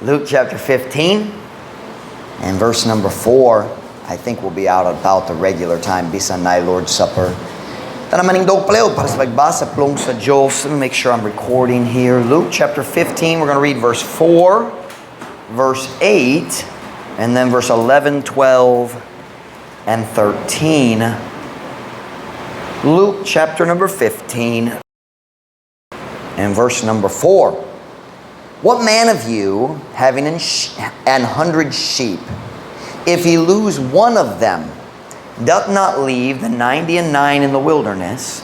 Luke chapter 15 and verse number 4. I think we'll be out about the regular time bisan na Lord's Supper. Tanan manindog palihog para sa pagbasa pulong sa Diyos. Let me make sure I'm recording here. Luke chapter 15, we're going to read verse 4, verse 8, and then verse 11, 12, and 13. Luke chapter number 15 and verse number 4. What man of you, having an 100 sheep, if he lose one of them, doth not leave the 99 in the wilderness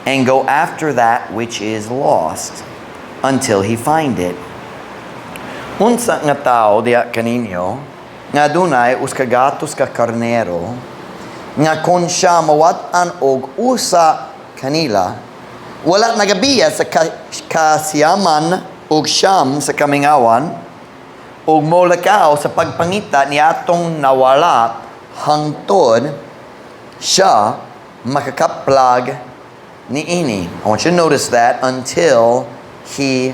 and go after that which is lost until he find it? Unsa nga tao diha kaninyo nga dunay usa ka gatos ka karnero nga kon siya mawad-an og usa kanila, wala nagabiya sa kasiyaman og siyam sa kamingawan ug molakaw sa pagpangita niatong nawala hangtod siya makakaplag niini? I want you to notice that, "until he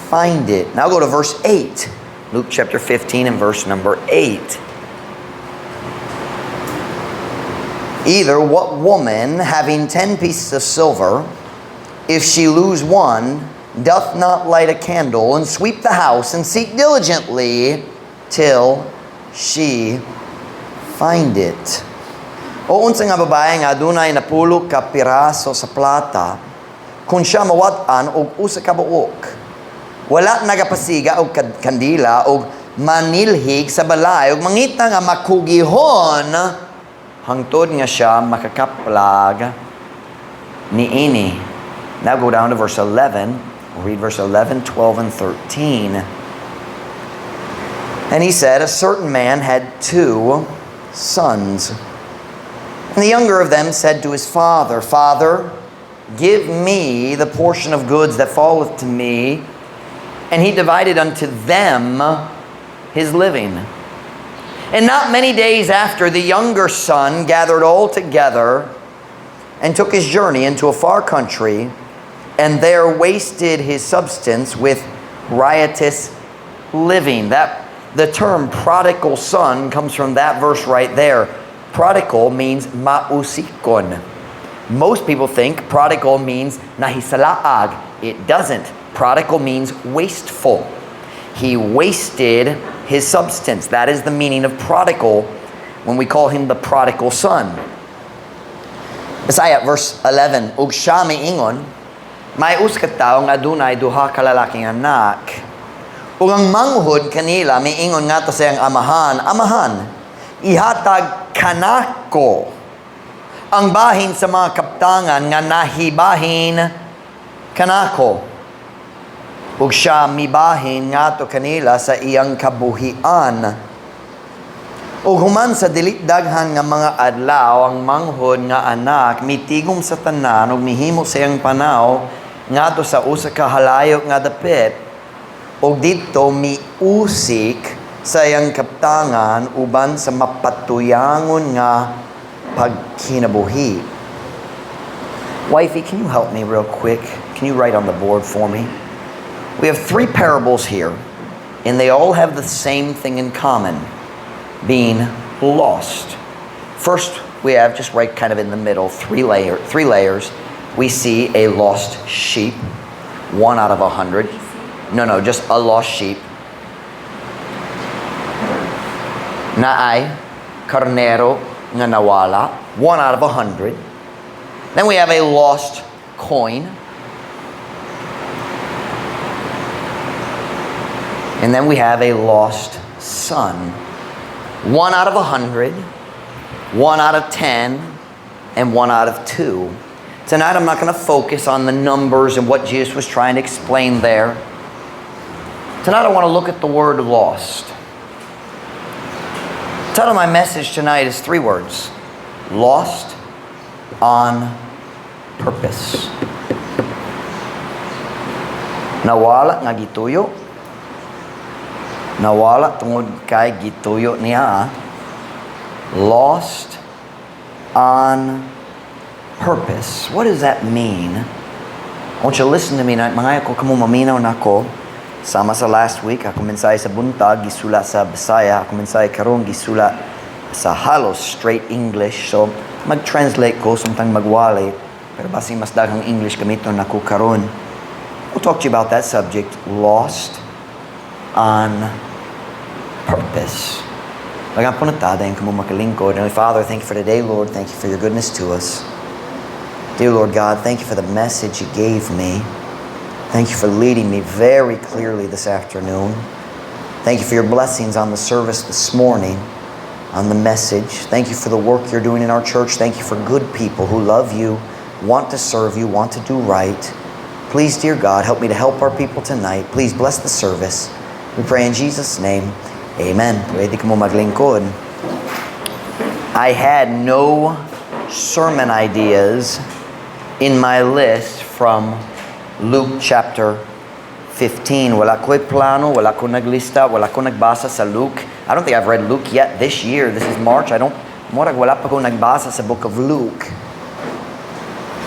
find it." Now go to verse 8. Luke chapter 15 and verse number 8. Either what woman, having 10 pieces of silver, if she lose one, doth not light a candle and sweep the house and seek diligently till she find it? O unsa nga babae nga adunay napulo ka piraso sa plata, kung siya mawad-an og usa ka buok, wala nagapasiga og kandila og manilhig sa balay ug mangita nga makugihon hangtod nga siya makakaplag niini? Now go down to verse 11. We'll read verse 11, 12, and 13. And he said, "A certain man had two sons. And the younger of them said to his father, 'Father, give me the portion of goods that falleth to me.' And he divided unto them his living. And not many days after, the younger son gathered all together and took his journey into a far country, and there wasted his substance with riotous living." That the term "prodigal son" comes from that verse right there. "Prodigal" means mausikon. Most people think "prodigal" means nahisalaag. It doesn't. "Prodigal" means wasteful. He wasted his substance. That is the meaning of "prodigal" when we call him the prodigal son. Bisaya, verse 11. Ug siya miingon, "May usa ka tawo nga adunay duha ka lalaking anak. Ug ang manghod kanila miingon ngadto sa iyang amahan, 'Amahan, ihatag kanako ang bahin sa mga kaptangan nga nahibahin kanako.' Ug siya mibahin ngadto kanila sa iyang kabuhian. Ug human sa dili daghan nga mga adlaw, ang manghod nga anak mitigom sa tanan ug mihimo sa iyang panaw ngadto sa usa ka halayo nga dapit ug didto miusik sa iyang kaptangan uban sa mapatuyangon nga pagkinabuhi." Wifey, can you help me real quick? Can you write on the board for me? We have three parables here, and they all have the same thing in common: being lost. First, we have, just right kind of in the middle, three layers. We see a lost sheep, one out of 100. No, just a lost sheep. Naay karnero nga nawala, one out of 100. Then we have a lost coin. And then we have a lost son. One out of 100, one out of 10, and one out of two. Tonight I'm not going to focus on the numbers and what Jesus was trying to explain there. Tonight I want to look at the word "lost." The title of my message tonight is three words: "Lost on Purpose." Nawala nga gituyo. Nawala tungod kay gituyo niya. Lost on purpose. What does that mean? I want you to listen to me tonight. Mangayo ko kamo maminaw nako. Sama sa last week, ako mensahe sa buntag, gisulat sa Bisaya. Ako mensahe karon gisulat sa halos straight English. So, mag-translate ko samtang magwali. Pero basin mas daghang English gamiton nako karon. We'll talk to you about that subject, lost on purpose. Mag-ampo na ta, dayon kamo makalingkod. Heavenly Father, thank you for today, Lord. Thank you for your goodness to us. Dear Lord God, thank you for the message you gave me. Thank you for leading me very clearly this afternoon. Thank you for your blessings on the service this morning, on the message. Thank you for the work you're doing in our church. Thank you for good people who love you, want to serve you, want to do right. Please, dear God, help me to help our people tonight. Please bless the service. We pray in Jesus' name. Amen. Pwede kamo maglingkod. I had no sermon ideas in my list from Luke chapter 15. Wala ko'y plano, wala ko naglista, wala ko nagbasa sa Luke. I don't think I've read Luke yet this year. This is March. I don't, murag wala pa ko nagbasa sa book of Luke.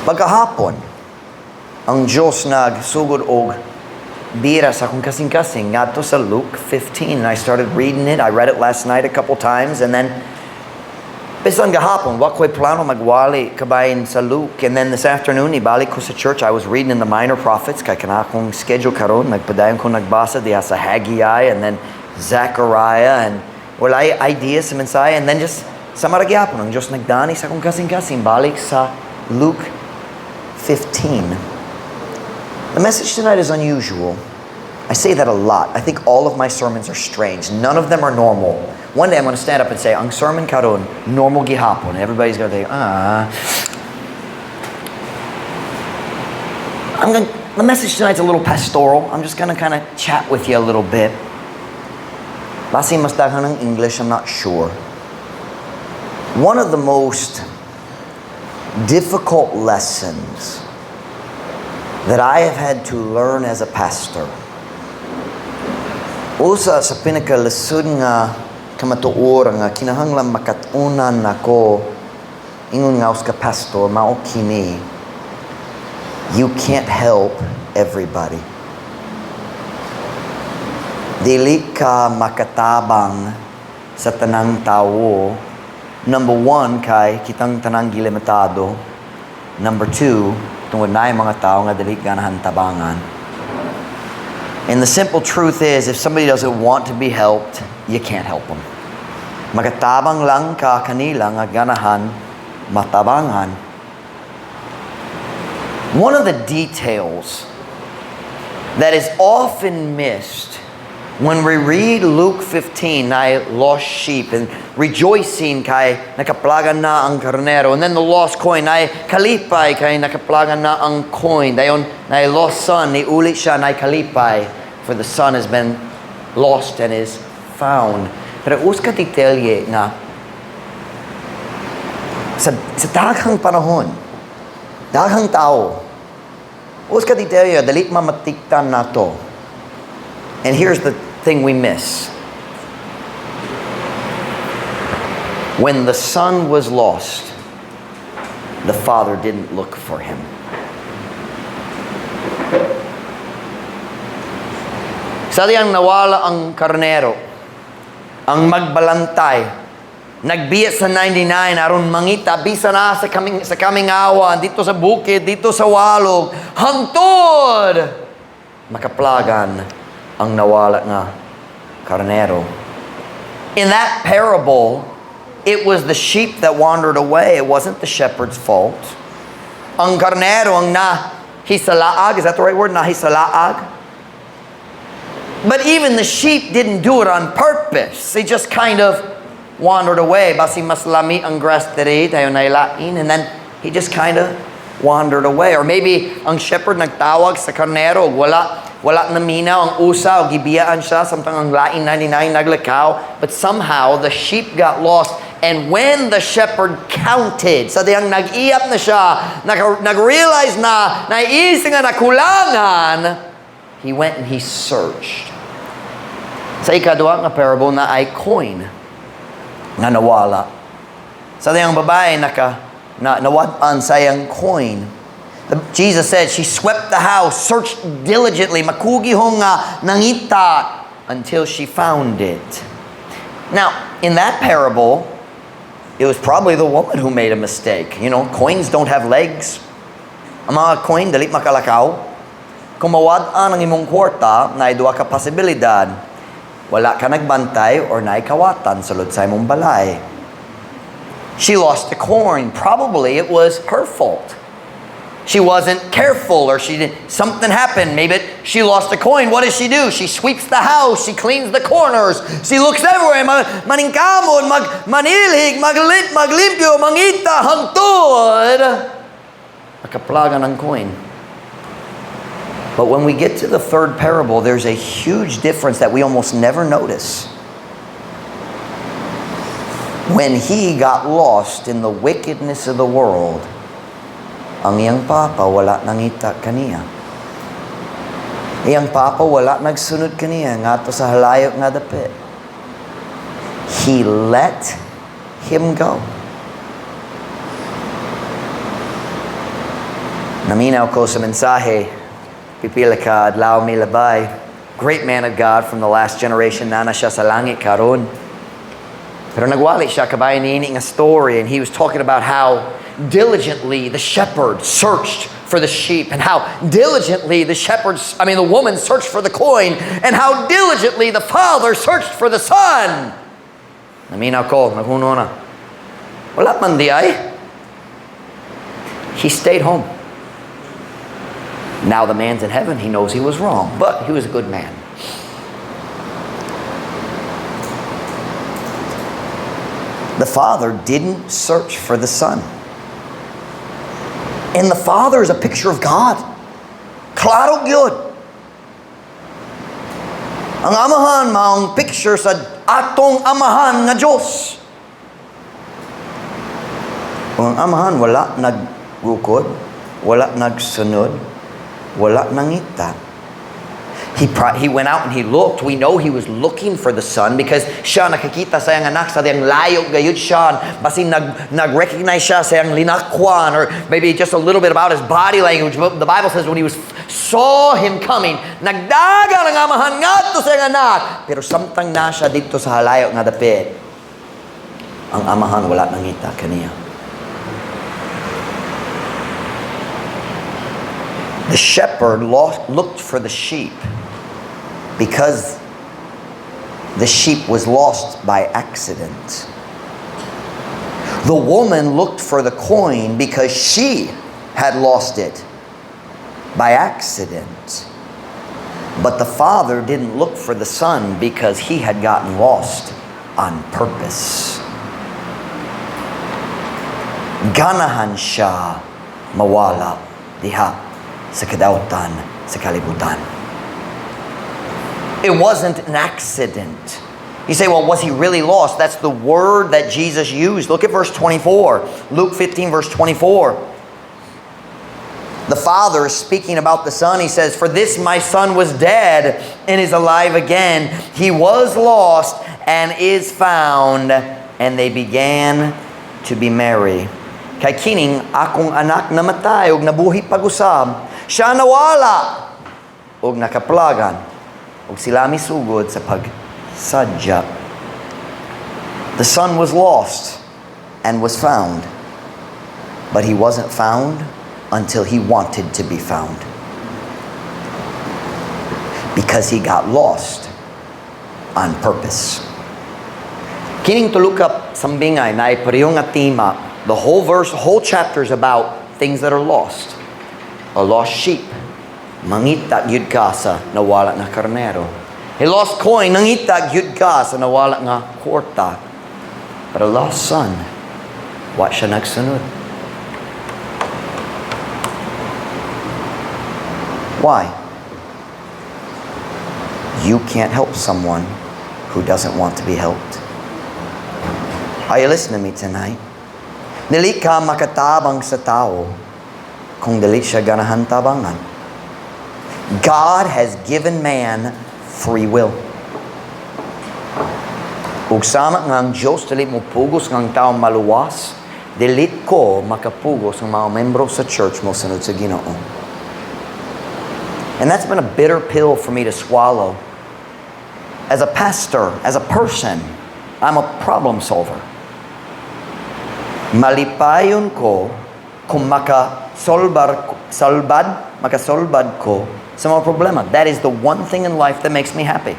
Pagkahapon, ang Diyos nagsugod og bira sa akong kasing-kasing ngadto sa Luke 15. And I started reading it. I read it last night a couple times and then bisan gahapon, wa ko'y plano magwali kabahin sa Luke. And then this afternoon, ibalik ko sa church, I was reading in the Minor Prophets, kay kana akong schedule karon, nagpadayon ko nagbasa diha sa Haggai and then Zechariah and walay idea sa mensahe. And then just sa maragyapon, ang Diyos nagdani sa akong kasing-kasing, balik sa Luke 15. The message tonight is unusual. I say that a lot. I think all of my sermons are strange. None of them are normal. One day I'm going to stand up and say, "Ang sermon karon, normal gihapon." And everybody's going to think, "Ah." The message tonight's a little pastoral. I'm just going to kind of chat with you a little bit. Basin mas daghan ng English, I'm not sure. One of the most difficult lessons that I have had to learn as a pastor, usa sa pinakalisod nga kamatuoran nga kinahanglan makat-unan nako ingon nga usa ka pastor mao kini: you can't help everybody. Dili ka makatabang sa tanang tawo. Number one, kay kitang tanang gilimitado. Number two, tungod naay mga tao nga dili ganahan tabangan. And the simple truth is, if somebody doesn't want to be helped, you can't help them. Makatabang lang ka kanila nga ganahan matabangan. One of the details that is often missed when we read Luke 15, naay lost sheep and rejoicing kay nakaplagan na ang karnero, and then the lost coin, naay kalipay kay nakaplagan na ang coin. Dayon naay lost son, niuli siya, naay kalipay for the son has been lost and is found. Pero usa ka detalye nga sa daghang panahon, daghang tao, usa ka detalye dali mamatikdan nato. And here's the thing we miss. When the son was lost, the father didn't look for him. Sa diyang nawala ang karnero, ang magbalantay, nagbiya sa 99 aron mangita bisan na sa kamingawan, dito sa bukid, dito sa walog, hangtod makaplagan ang nawala nga karnero. In that parable, it was the sheep that wandered away. It wasn't the shepherd's fault. Ang karnero ang nahisalaag, is that the right word? Nahisalaag? But even the sheep didn't do it on purpose. They just kind of wandered away. Basi mas lami ang grass diri, dayon nailain, and then he just kind of wandered away. Or maybe ang shepherd nagtawag sa karnero, wala naminaw ang usa, o gibiyaan siya, samtang ang lain 99 naglakaw. But somehow the sheep got lost. And when the shepherd counted, sa diyang nag-iyap na siya, nag-realize na, naisip nga nakulangan, he went and he searched. Sa ikaduha nga parable naay coin nga nawala. Sa diyang babae nawad-an sa iyang coin. Jesus said she swept the house, searched diligently, makugihong nga nangita until she found it. Now, in that parable, it was probably the woman who made a mistake. Coins don't have legs. Ang mga coin, dali makalakaw. Kung mawad-an ang imong kwarta, naay duha ka posibilidad. Wala ka nagbantay or naay kawatan sulod sa imong balay. She lost the coin. Probably it was her fault. She wasn't careful or she did, something happened. Maybe she lost a coin. What does she do? She sweeps the house. She cleans the corners. She looks everywhere. Maningkamot, manilhig, maglimpyo, mangita, hangtod makaplagan ang coin. But when we get to the third parable, there's a huge difference that we almost never notice. When he got lost in the wickedness of the world, ang iyang papa wala nangita kaniya. Iyang papa wala nagsunod kaniya ngadto sa halayo nga dapit. He let him go. Naminaw ko sa mensahe, pipila ka adlaw milabay. Great man of God from the last generation, naa na siya sa langit karon. Pero nagwali siya kabay niini nga story, and he was talking about how diligently the shepherd searched for the sheep, and how diligently the shepherds, I mean the woman searched for the coin, and how diligently the father searched for the son. Naminaw ko, naghuna-huna. Wala man diay. He stayed home. Now the man's in heaven. He knows he was wrong, but he was a good man. The father didn't search for the son. And the father is a picture of God. Klaro gyud. Ang amahan maong picture sa atong amahan nga Diyos. Kung ang amahan wala nagrukod, wala nagsunod, wala nangita. He went out and he looked. We know he was looking for the son because siya nakakita sa iyang anak sa iyang layo gayud siya. Basin nag-recognize siya sa iyang linakwan or maybe just a little bit about his body language. But the Bible says when he was saw him coming, nagdagan ang amahan ngadto sa iyang anak. Pero samtang na siya didto sa halayo nga dapit, ang amahan wala nangita kaniya. The shepherd looked for the sheep because the sheep was lost by accident. The woman looked for the coin because she had lost it by accident. But the father didn't look for the son because he had gotten lost on purpose. Ganahan siya mawala diha sa kadautan sa kalibutan. It wasn't an accident. You say, "Well, was he really lost?" That's the word that Jesus used. Look at verse 24. Luke 15, verse 24. The father is speaking about the son. He says, "For this my son was dead and is alive again. He was lost and is found." And they began to be merry. Kay kining akong anak namatay ug nabuhi pag-usab. Siya nawala ug nakaplagan. Ug sila misugod sa pagsadya. The son was lost and was found. But he wasn't found until he wanted to be found. Because he got lost on purpose. Kining tulo ka sambingay naay pareho nga tema. The whole verse, whole chapter is about things that are lost. A lost sheep. Mangita gyud ka sa nawala nga karnero. A lost coin, nangita gyud ka sa nawala nga kwarta. But a lost son, wa siya nagsunod. Why? You can't help someone who doesn't want to be helped. Are you listening to me tonight? Dili ka makatabang sa tao kung dili siya ganahan tabangan. God has given man free will. Ug sama nga ang Diyos dili mo pugos nga ang tao maluwas, Dili ko makapugos ang mga membro sa church mo sunod sa Ginoo. And that's been a bitter pill for me to swallow. As a pastor, as a person, I'm a problem solver. Malipayon ko kung makasolbar, salbad, makasolbad ko sa mga problema. That is the one thing in life that makes me happy.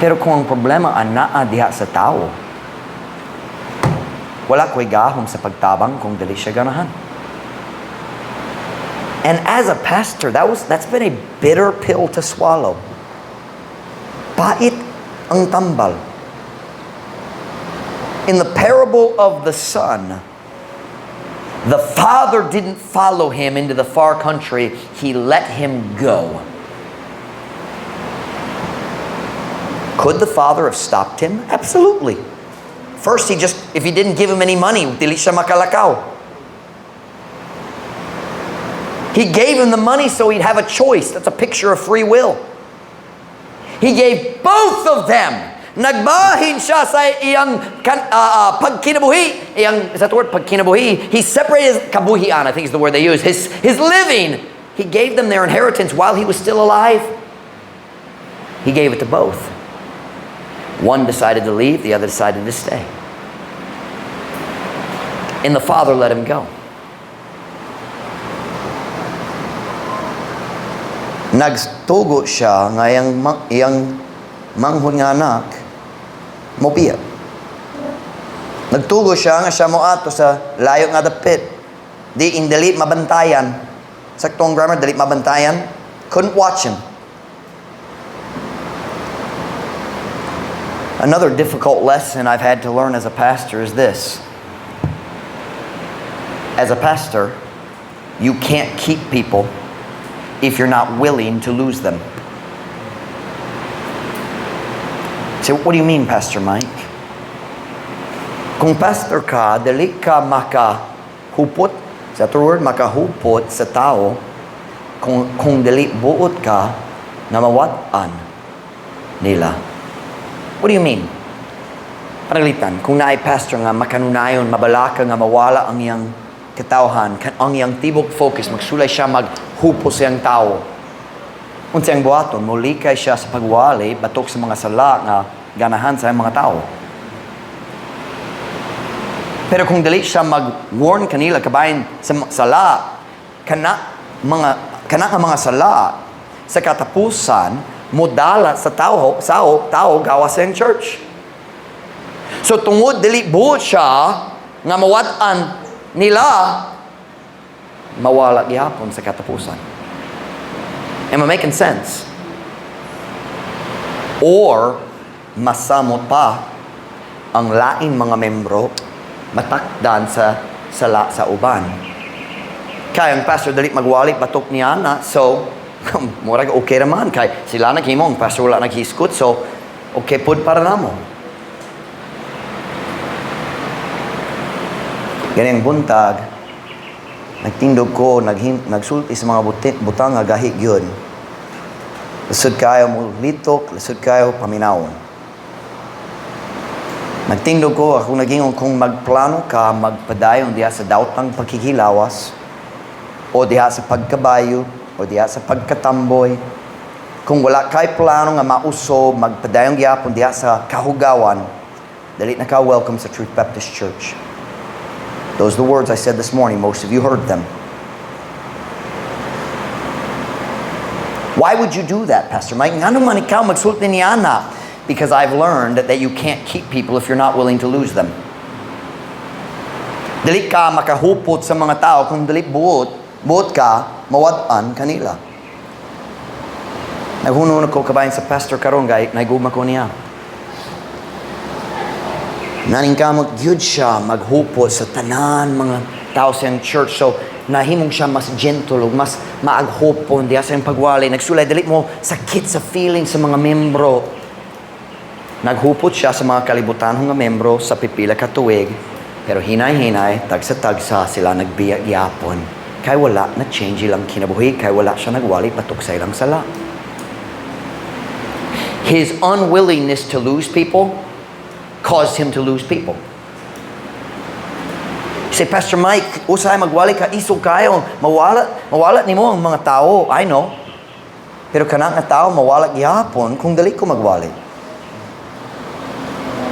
Pero kung ang problema anaa diha sa tao, wala ko'y gahom sa pagtabang kung dili siya ganahan. And as a pastor, that's been a bitter pill to swallow. Pait ang tambal. In the parable of the son, the father didn't follow him into the far country. He let him go. Could the father have stopped him? Absolutely. First, if he didn't give him any money, dili siya makalakaw. He gave him the money so he'd have a choice. That's a picture of free will. He gave both of them. Nagbahin siya sa iyang pagkinabuhi. Iyang, is that the word? Pagkinabuhi. He separated his kabuhian, I think is the word they use. His living. He gave them their inheritance while he was still alive. He gave it to both. One decided to leave, the other decided to stay. And the father let him go. Nagtugo siya nga iyang manghod nga anak mobiya. Nagtugo siya nga siya moadto sa layo nga dapit. Di indali mabantayan. Saktong grammar, dali mabantayan. Couldn't watch him. Another difficult lesson I've had to learn as a pastor is this. As a pastor, you can't keep people if you're not willing to lose them. So, what do you mean, Pastor Mike? Kung pastor ka, dali ka makahupot, is that the word? Makahupot sa tao kung dali buot ka na mawat-an nila. What do you mean? Pananglitan, kung naay pastor nga makanunayon, mabalaka nga mawala ang iyang katawhan, ang iyang tibok focus, magsulay siya, maghupo sa iyang tao. Unsa iyang buhaton, mulikay siya sa pagwali, batok sa mga sala nga ganahan sa iyang mga tao. Pero kung dili siya mag-warn kanila kabahin sa sala, kana nga mga sala sa katapusan modala sa tao gawas sa iyang church. So tungod dili buot siya nga mawat-an nila, mawala gihapon sa katapusan. Am I making sense? Or masamot pa ang laing mga membro matakdan sa sala sa uban. Kaya ang pastor dali magwali batok niya na, so murag okay raman kay sila naghimo, ang pastor wala naghisgot, so okay pud para namo. Ganyan buntag, nagtindog ko, nagsulti sa mga butang nga gahi gyud. Lisod kayo mo litok, lisod kayo paminawon. Nagtindog ko, ako nagingon kung magplano ka, magpadayon diha sa daotang pagkikilawas, o diha sa pagkabayo, o diha sa pagkatamboy. Kung wala kay plano nga mausob, magpadayon gyapon diha sa kahugawan, dali na ka welcome sa Truth Baptist Church. Those are the words I said this morning. Most of you heard them. Why would you do that, Pastor Mike? Ngano man ikaw magsulti ni ana? Because I've learned that you can't keep people if you're not willing to lose them. Dili ka makahupot sa mga tao kung dili buot ka, mawad-an kanila. Naghunon ako kabahin sa pastor karon gay naigugma ko niya. Naningkamot gyud siya maghupot sa tanan mga tao sa iyang church. So nahimong siya mas gentle ug mas maaghupon diha sa iyang pagwali. Nagsulay dili mo sakit sa feeling sa mga membro. Naghupot siya sa mga kalibutan nga membro sa pipila ka tuig, pero hinay-hinay tagsa-tagsa sila nagbiya gyapon. Kay wala na change ilang kinabuhi, kay wala siya nagwali batok sa ilang sala. His unwillingness to lose people caused him to lose people. You say, "Pastor Mike, usahay magwali ka, isog kayo, mawala, mawala nimo ang mga tao." I know. Pero kana nga tao, mawala gihapon kung dili ko magwali.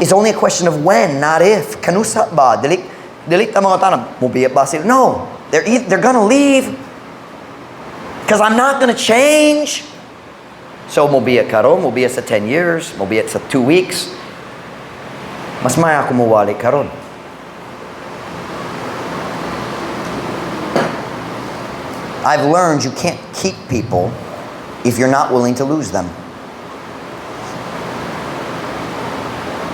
It's only a question of when, not if. Kanusa ba? Dili, dili ta mga tanong, mubiya ba sila? No. They're gonna leave. Because I'm not gonna change. So, mubiya karon, mubiya sa 10 years, mubiya sa 2 weeks. Mas maayo ako muwali karon. I've learned you can't keep people if you're not willing to lose them.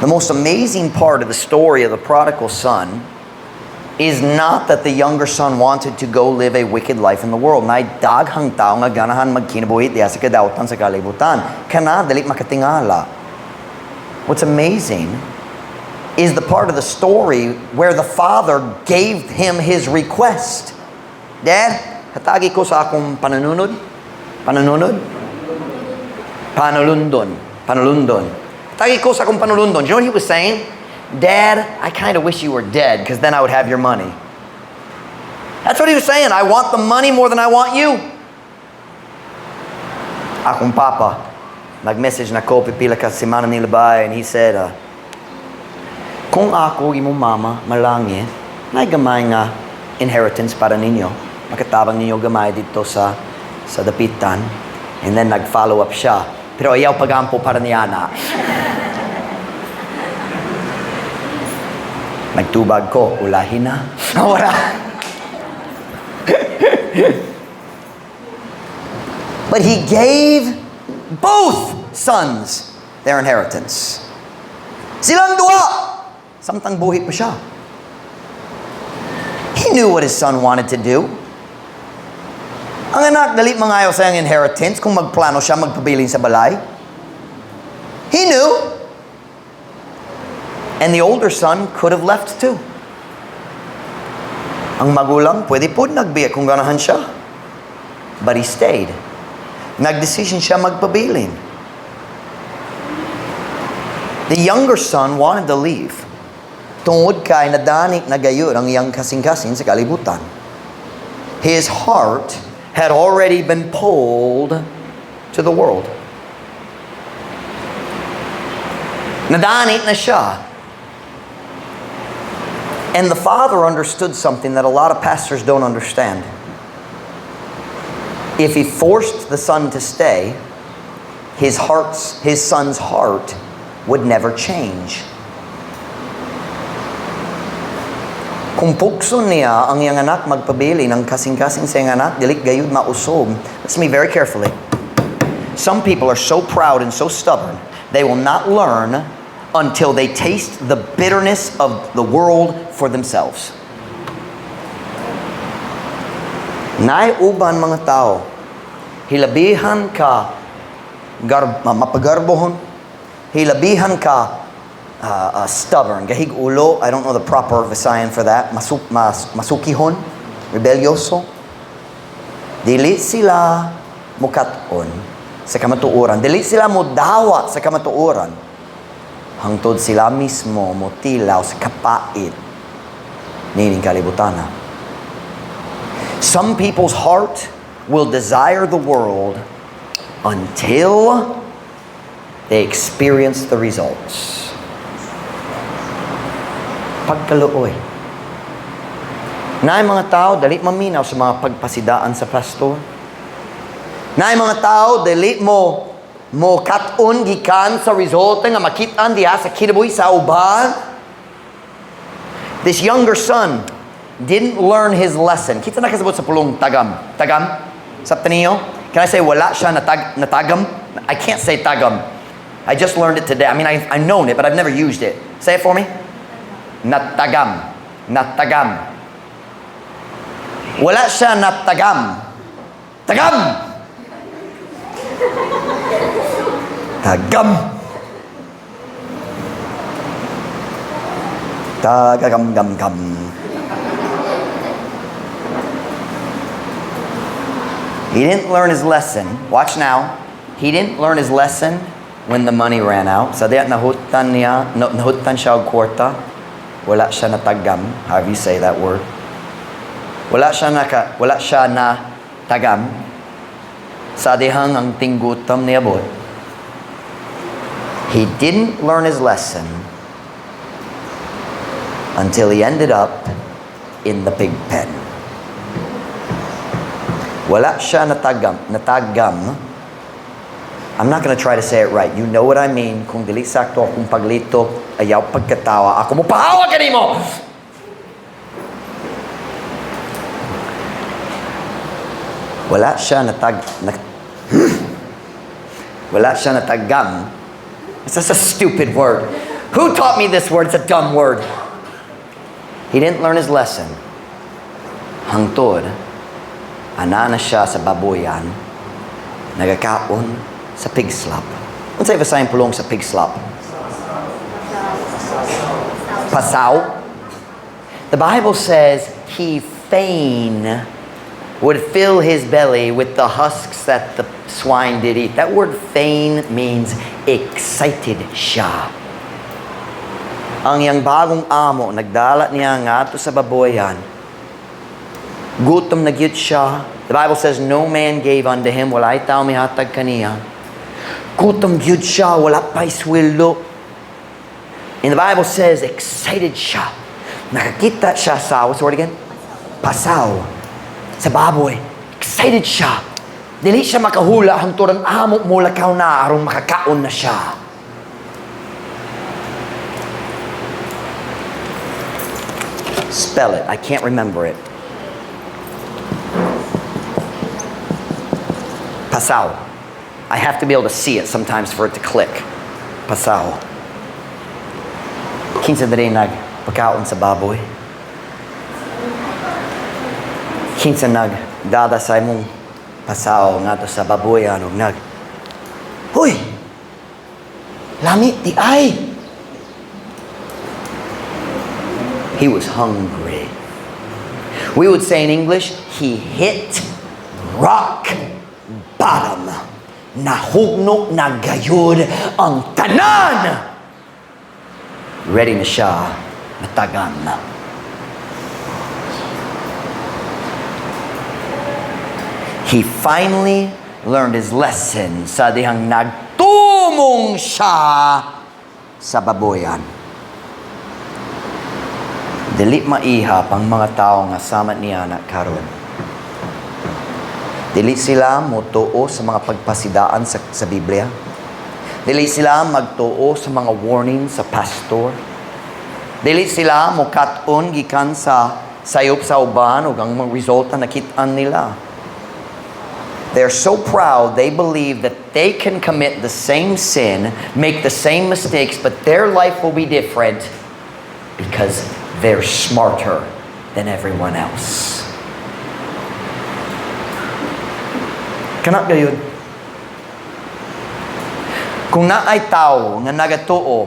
The most amazing part of the story of the prodigal son is not that the younger son wanted to go live a wicked life in the world. Naay daghang tao nga ganahan magkinabuhi diha sa kadautan sa kalibutan. Kana dili makatingala. What's amazing is the part of the story where the father gave him his request. "Dad, hatagi ko sa akong pananunod." Pananunod? Panulundon. Panulundon. "Hatagi ko sa akong panulundon." Do you know what he was saying? "Dad, I kind of wish you were dead because then I would have your money." That's what he was saying. "I want the money more than I want you." Akong papa, nag-message nako pipila ka semana nilabay, and he said, "Kung ako imong mama malangit, may gamay nga inheritance para ninyo. Makatabang ninyo gamay dito sa dapitan." And then nag-follow up siya, "Pero ayaw pagampo para niana." Nagtubag ko, "Ulahin na." Wala. But he gave both sons their inheritance. Silang duha. Samtang buhi pa siya. He knew what his son wanted to do. Ang anak, dali mangayo sa iyang inheritance kung magplano siya magpabilin sa balay. He knew. And the older son could have left too. Ang magulang, pwede po nagbiya kung ganahan siya. But he stayed. Nag-decision siya magpabilin. The younger son wanted to leave. Tungod kay nadani na gayud ang iyang kasing-kasing sa kalibutan. His heart had already been pulled to the world. Nadani na siya. And the father understood something that a lot of pastors don't understand. If he forced the son to stay, his son's heart would never change. Kung pugson niya ang iyang anak magpabilin ang kasing-kasing sa iyang anak, dili gayud mausob. Listen to me very carefully. Some people are so proud and so stubborn, they will not learn until they taste the bitterness of the world for themselves. Naay uban mga tao, hilabihan ka mapagarbohon, hilabihan ka stubborn, gahig ulo, I don't know the proper Visayan for that, masukihon, rebelyoso. Dili sila mukat-on sa kamatuoran. Dili sila mudawa sa kamatuoran. Hangtod sila mismo motilaw sa kapait nining kalibutana. Some people's heart will desire the world until they experience the results. Pagkaluoy. Naay mga tao, dali maminaw sa mga pagpasidaan sa pastor. Naay mga tao, dali mo kat-on gikan sa resulta nga makit-an diha sa kinabuhi sa uban. This younger son didn't learn his lesson. Kita na kasabot sa pulong tagam. Tagam? Sabta niyo? Can I say wala siya natagam? I can't say tagam. I just learned it today. I mean, I've known it, but I've never used it. Say it for me. Natagam. Natagam. Wala siya natagam. Tagam! Tagam! Tagagam gam gam. He didn't learn his lesson. Watch now. He didn't learn his lesson when the money ran out. Sa diya nahutan niya, nahutan siya og kwarta. Wala siya natagam, however you say that word. Wala siya na tagam sa dihang ang tinggutom niabot. He didn't learn his lesson until he ended up in the pig pen. Wala siya natagam. I'm not gonna try to say it right. You know what I mean. Kung dili sakto akong paglito, ayaw pagkatawa. Ako mopahawa kanimo! Wala siya natagam. It's just a stupid word. Who taught me this word? It's a dumb word. He didn't learn his lesson. Hangtod, ana na siya sa baboyan, nagakaon sa pig slop. Unsay Visayan pulong sa pig slop? Pasaw. The Bible says he fain would fill his belly with the husks that the swine did eat. That word "fain" means excited siya. Ang iyang bagong amo, nagdala niya ngadto sa baboyan. Gutom na gyud siya. The Bible says no man gave unto him. Walay tao mihatag kaniya. Gutom gyud siya, wala pa'y sweldo. And the Bible says excited siya. Nakakita siya sa, what's the word again? Pasaw. Sa baboy. Excited siya. Dili siya makahula hangtod ang amo molakaw na aron makakaon na siya. Spell it. I can't remember it. Pasaw. I have to be able to see it sometimes for it to click. Pasaw. Kinsa diri nagpakaon sa baboy? Kinsa nagdala sa imong pasaw ngadto sa baboyan og nag, "Huy! Lami diay!" He was hungry. We would say in English, he hit rock bottom. Nahugno na gayud ang tanan. Ready na siya matagam. He finally learned his lesson sa dihang nagtumong siya sa baboyan. Dili maihap ang mga tao nga sama niya na karon. Dili sila motuo sa mga pagpasidaan sa Biblia. Dili sila magtuo sa mga warning sa pastor. Dili sila mokat-on gikan sa sayop sa uban ug ang mga resulta nakit-an nila. They're so proud, they believe that they can commit the same sin, make the same mistakes, but their life will be different because they're smarter than everyone else. Kana gayud. Kung naay tao nga nagatuo,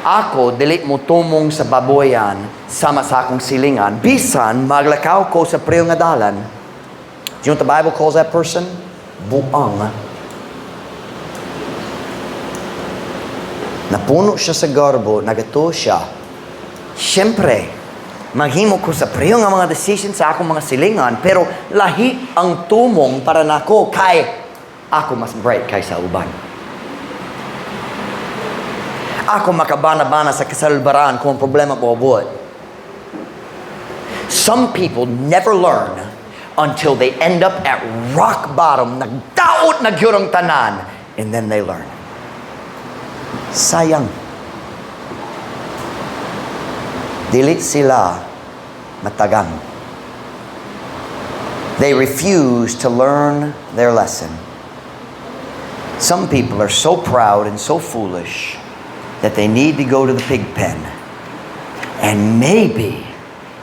ako dili mo tumong sa baboyan sama sa akong silingan, bisan maglakaw ko sa pareho nga dalan. Do you know what the Bible calls that person? Buang. Napuno siya sa garbo, nagatuo siya. Siyempre, maghimo ko sa pareho nga mga decision sa akong mga silingan, pero lahi ang tumong para nako kay ako mas bright kaysa uban. Ako makabana-bana sa kasalbaran kung problema moabot. Some people never learn until they end up at rock bottom, nagdaot na gyud ang tanan, and then they learn. Sayang. Dili sila matagam. They refuse to learn their lesson. Some people are so proud and so foolish that they need to go to the pig pen. And maybe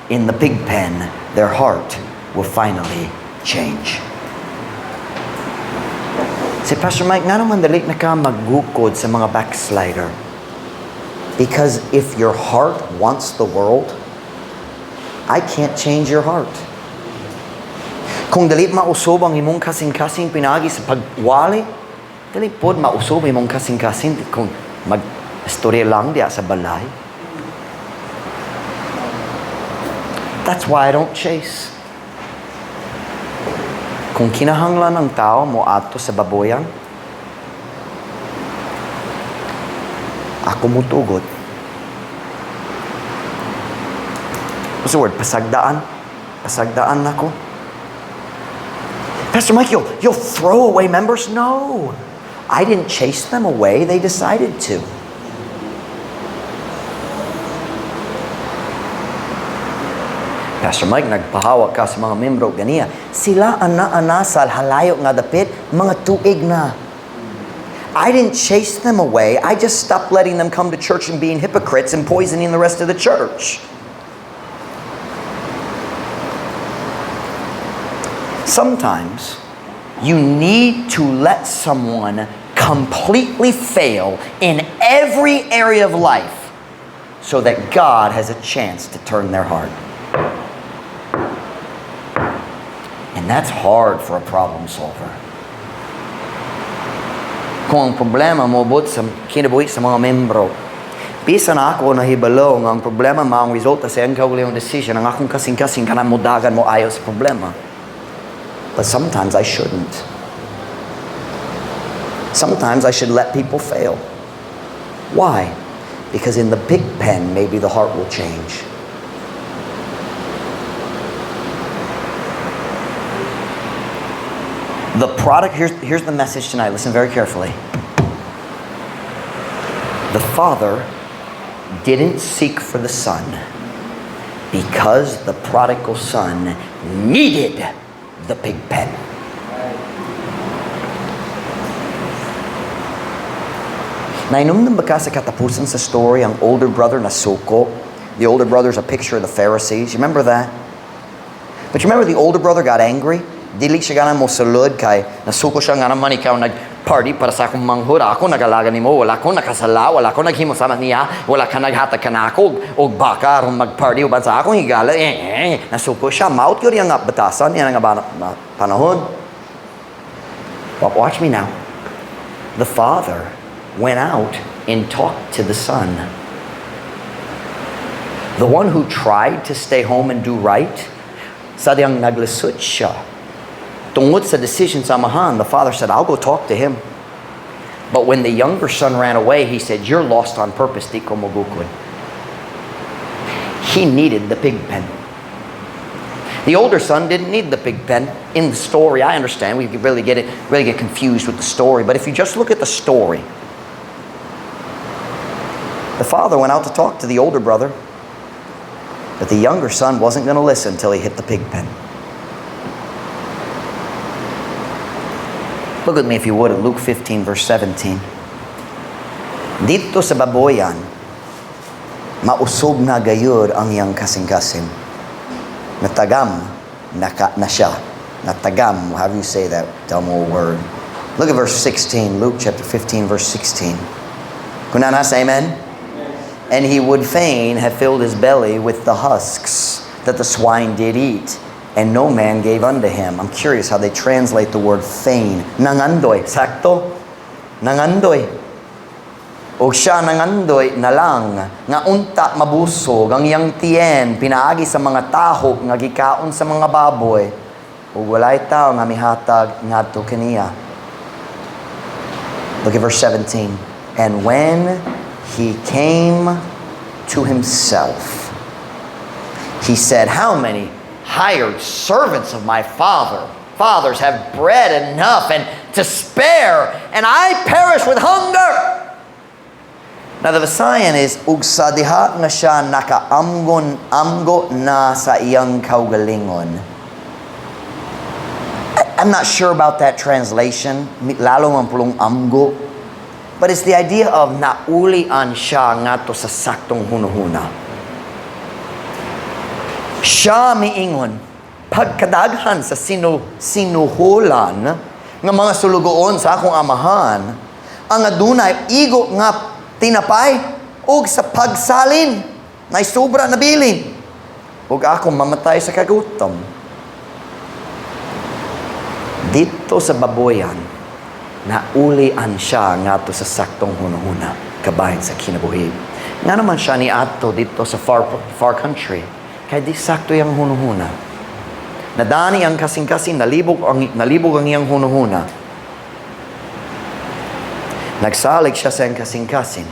in the pig pen, their heart will finally change. Say, "Pastor Mike, nga naman dali na ka maggukod sa mga backslider?" Because if your heart wants the world, I can't change your heart. Kung dali mausob ang imong kasing-kasing pinagi sa pagwali, dali pod mausob imong kasing-kasing kung mag-istorya lang diya sa balay. That's why I don't chase. Kung kinahanglan ang tao mo ato sa baboyan, ako mutugot. What's the word? Pasagdaan? Pasagdaan ako? Pastor Mike, you'll throw away members? No. I didn't chase them away. They decided to. Pastor Mike, nagpahawa ka sa mga membro ganiya. Sila ana-ana sa halayo nga dapit, mga tuig na. I didn't chase them away. I just stopped letting them come to church and being hypocrites and poisoning the rest of the church. Sometimes you need to let someone completely fail in every area of life so that God has a chance to turn their heart. And that's hard for a problem solver. Kung ang problema moabot sa kinabuhi sa mga membro, bisan ako nahibalo nga ang problema maong resulta sa iyang kaugalingong decision, ang akong kasing-kasing kanang mudagan mo ayo sa problema. But sometimes I shouldn't. Sometimes I should let people fail. Why? Because in the pig pen, maybe the heart will change. The product, here's the message tonight. Listen very carefully. The father didn't seek for the son because the prodigal son needed the pig pen. Nahinumdom ba ka sa katapusan sa story, ang older brother na suko? The older brother's a picture of the Pharisees. You remember that? But you remember the older brother got angry? Dili siya gana mo sulod kay nasuko siya nga naman ikaw nag-party para sa akong manghud. Ako nagalaga nimo, wala ko nakasala, wala ko naghimo sama niya, wala ka naghatag kanako og baka aron mag-party uban sa akong higala. Nasuko siya. Maot gyud nga batasan niya nga panahon. But watch me now. The father went out and talked to the son. The one who tried to stay home and do right, sadyang naglisod siya. Tungod sa decision sa amahan, the father said, "I'll go talk to him." But when the younger son ran away, he said, "You're lost on purpose, di ko mogukod." He needed the pig pen. The older son didn't need the pig pen. In the story, I understand, we could really get confused with the story. But if you just look at the story, the father went out to talk to the older brother, but the younger son wasn't going to listen until he hit the pig pen. Look with me, if you would, at Luke 15, verse 17. Dito sa baboyan, mausog na gayud ang iyang kasing-kasing. Natagam na siya. Natagam, how do you say that dumb old word? Look at verse 16, Luke chapter 15, verse 16. Kung naa na, say amen. And he would fain have filled his belly with the husks that the swine did eat, and no man gave unto him. I'm curious how they translate the word "fain." Nangandoy. Sakto? Nangandoy. O siya nangandoy na lang nga unta mabusog ang iyang tiyen pinaagi sa mga tahop nga gikaon sa mga baboy ug walay tao nga mihatag ngadto kaniya. Look at verse 17. And when he came to himself, he said, "How many hired servants of my father's have bread enough and to spare, and I perish with hunger?" Now the Visayan is, ug sa diha nga siya nakaamgon amgo na sa iyang kaugalingon. I'm not sure about that translation, lalo ang pulong amgo. But it's the idea of naulian siya ngadto sa saktong hunahuna. Siya miingon, pagkadaghan sa sinuhulan nga mga sulugoon sa akong amahan, ang adunay igo nga tinapay ug sa pagsalin nay sobra na bilin ug ako mamatay sa kagutom. Dito sa baboyan, naulian siya ngadto sa saktong hunahuna kabahin sa kinabuhi. Nga naman siya ni ato dito sa far, far country. Kay di sakto iyang hunuhuna. Nadani ang kasing-kasing, nalibog ang iyang hunuhuna. Nagsalig siya sa iyang kasing-kasing.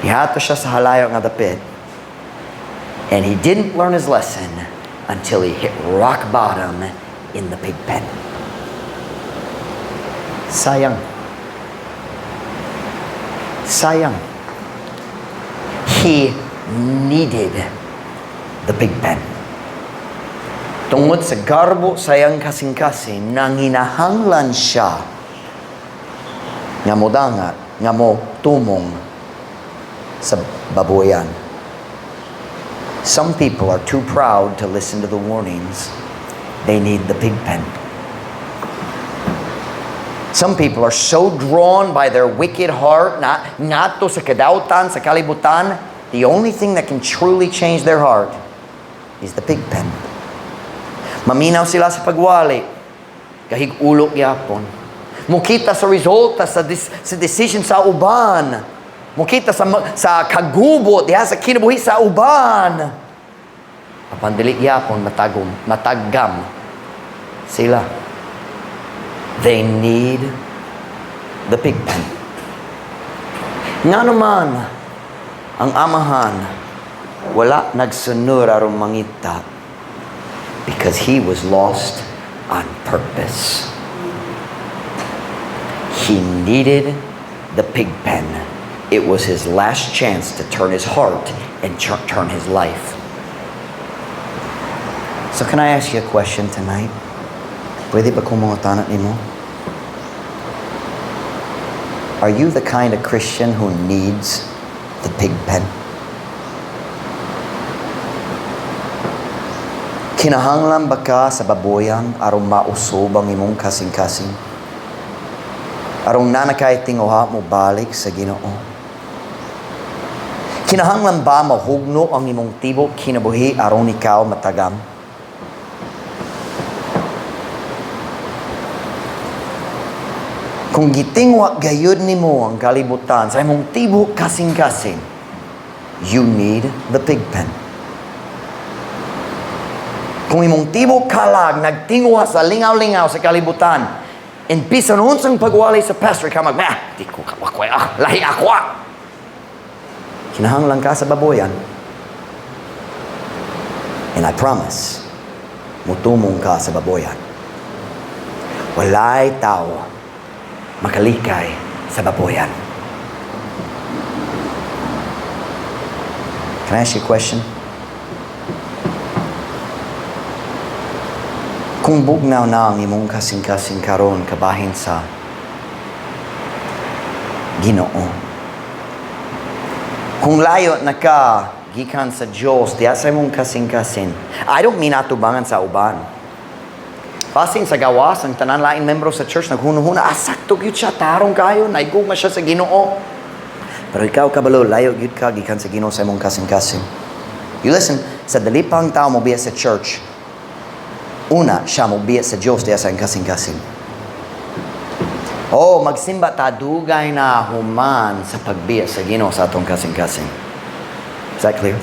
Ihato siya sa halayo nga dapit. And he didn't learn his lesson until he hit rock bottom in the pig pen. Sayang. Sayang. He needed the pig pen. Tungod sa garbo sa iyang kasing-kasing, nanginahanglan siya nga modangat, nga mo tumong sa babuyan. Some people are too proud to listen to the warnings. They need the pig pen. Some people are so drawn by their wicked heart, na ngadto sa kadautan, sa kalibutan, the only thing that can truly change their heart is the pig pen. Maminaw sila sa pagwali, gahig-ulo gyapon. Mukita sa resulta sa decision sa uban. Mukita sa kagubo diha sa kinabuhi sa uban. Apan dili gyapon matagom, matagam sila. They need the pig pen. Nga naman, ang amahan wala nagsunod aron mangita because he was lost on purpose. He needed the pig pen. It was his last chance to turn his heart and turn his life. So can I ask you a question tonight? Pwede ba kong mangutana nimo? Are you the kind of Christian who needs the pig pen? Kinahanglan ba ka sa baboyan aron mausob ang imong kasing-kasing? Aron naa na kay tinguha mo balik sa Ginoo? Kinahanglan ba mahugno ang imong tibok kinabuhi aron ikaw matagam? Kung gitingwa gayud nimo ang kalibutan sa imong tibok kasing-kasing, you need the pig pen. Kung imong tibok kalag nagtingwa sa lingaw-lingaw sa kalibutan, and bisan unsang pagwali sa pastor ka mag, ah, di ko kawakway, ah, lahi ako, ah. Kinahanglan ka sa baboyan. And I promise, mutumong ka sa baboyan. Walay tao makalikay sa baboyan. Can I ask you a question? Kung bugnaw na ang imong kasing-kasing karon kabahin sa Ginoo. Kung layo na ka gikan sa Dios diha sa imong kasing-kasing. I don't mean atubangan sa uban. Basin sa gawas ang tanan laing membro sa church naghunuhuna, ah, sakto gyud siya, tarong kayo, naigugma siya sa Ginoo. Pero ikaw kabalo, layo gyud ka gikan sa Ginoo sa imong kasing-kasing. You listen, sa dali pang tao mo biya sa church, una siya mo biya sa Dios diha sa imong kasing-kasing. Oh, magsimba ta dugay na human sa pagbiya sa Ginoo sa atong kasing-kasing. Is that clear?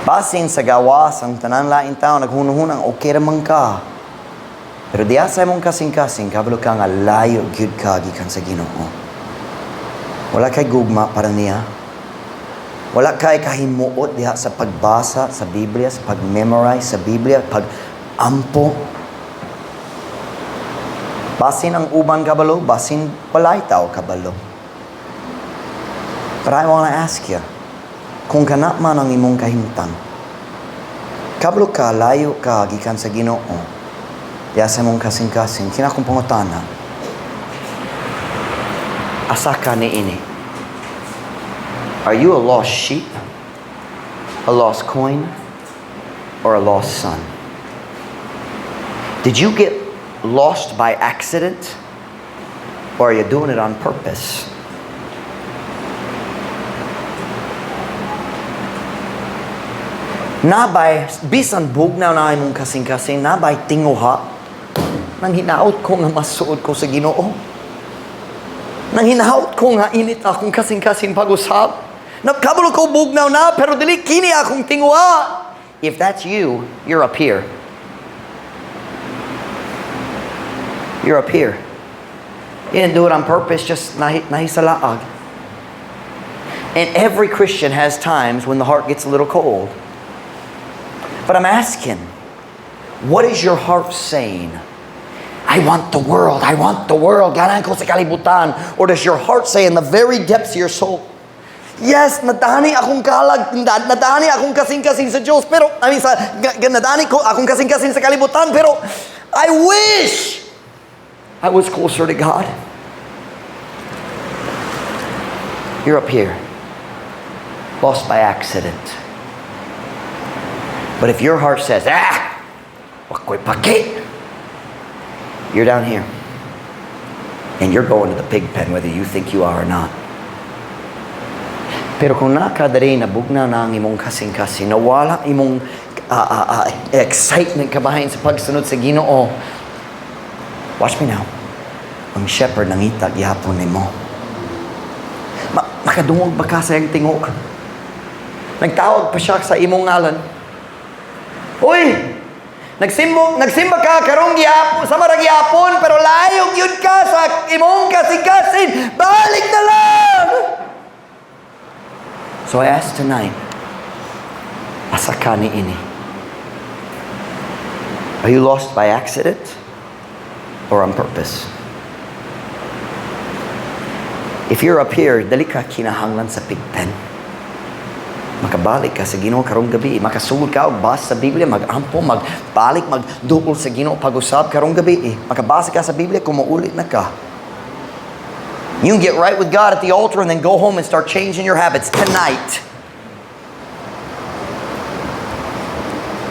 Basin sa gawas ang tanan laing tao naghunuhunang okay ra man ka. Pero diha sa imong kasing-kasing kabalo ka nga layo gyud ka gikan sa Ginoo. Wala kay gugma para niya. Wala kay kahimuot diha sa pagbasa sa Biblia, sa pag-memorize sa Biblia, pag-ampo. Basin ang uban kabalo, basin walay tao kabalo. But I want to ask you, kung kana man ang imong kahimtang, kabalo ka, layo ka, gikan sa Ginoo, diha sa imong kasing-kasing, kinakong pangutana, asa ka niini? Are you a lost sheep, a lost coin, or a lost son? Did you get lost by accident, or are you doing it on purpose? Nabay, bisan bugnaw na imong kasing-kasing, nabay tinguha, nang hinaot ko nga masuod ko sa Ginoo. Nanghinahawt ko nga init akong kasing-kasing pag-usab. Nakabalo ko bugnaw na, pero dili kini akong tinguha. If that's you, you're up here. You're up here. You didn't do it on purpose, just nahisalaag. And every Christian has times when the heart gets a little cold. But I'm asking, what is your heart saying? "I want the world, I want the world, ganahan ko sa kalibutan." Or does your heart say in the very depths of your soul, "Yes, nadani akong kalag, nadani akong kasing-kasing sa Diyos, pero, I mean, nadani ko akong kasing-kasing sa kalibutan, pero I wish I was closer to God"? You're up here, lost by accident. But if your heart says, "Ah, wako'y paki," you're down here. And you're going to the pig pen whether you think you are or not. Pero kung naa ka diri na bugnaw na ang imong kasing-kasing, nawala imong excitement kabahin sa pagsunod sa Ginoo, watch me now. Ang shepherd nangita gihapon nimo. Makadungog ba ka sa iyang tingog? Nagtawag pa siya sa imong ngalan. "Uy! Nagsimba ka karong gihapon, sa marang gihapon, pero layo gyud ka sa imong kasing-kasing. Balik na lang!" So I ask tonight, asa ka niini? Are you lost by accident or on purpose? If you're up here, dili ka kinahanglan sa pig pen. Makabalik ka sa Ginoo karong gabi, makasugod ka og basa sa Biblia, mag-ampo, magbalik, magduol sa Ginoo pag-usab karong gabi. Makabasa ka sa Biblia kung maulit na ka. You can get right with God at the altar and then go home and start changing your habits tonight.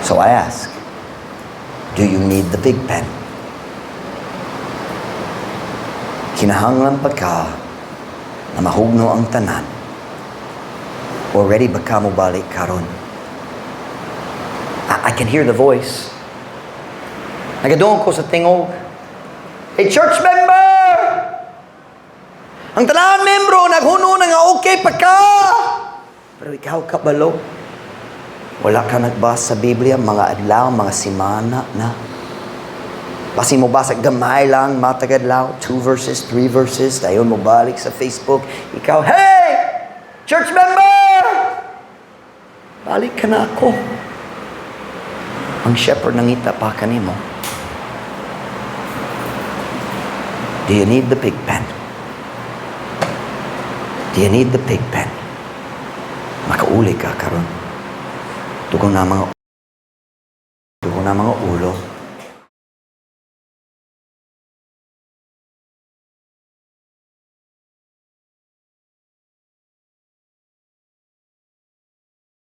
So I ask, do you need the pig pen? Kinahanglan pa ka na mahugno ang tanan? Or ready ba ka mo balik karon? I can hear the voice. Nagadungog ko sa tingog. "Hey, church member! Ang tanan membro naghuno na nga okay pa ka. Pero ikaw kabalo. Wala ka nagbasa sa Biblia, mga adlaw, mga simana na. Basin mo basa gamay lang, matag adlaw, two verses, three verses, dayon mo balik sa Facebook. Ikaw, hey! Church member! Balik ka nako." Ang shepherd nangita pa kanimo. Do you need the pig pen? Do you need the pig pen? Makauli ka karon. Dugang na mga ulo.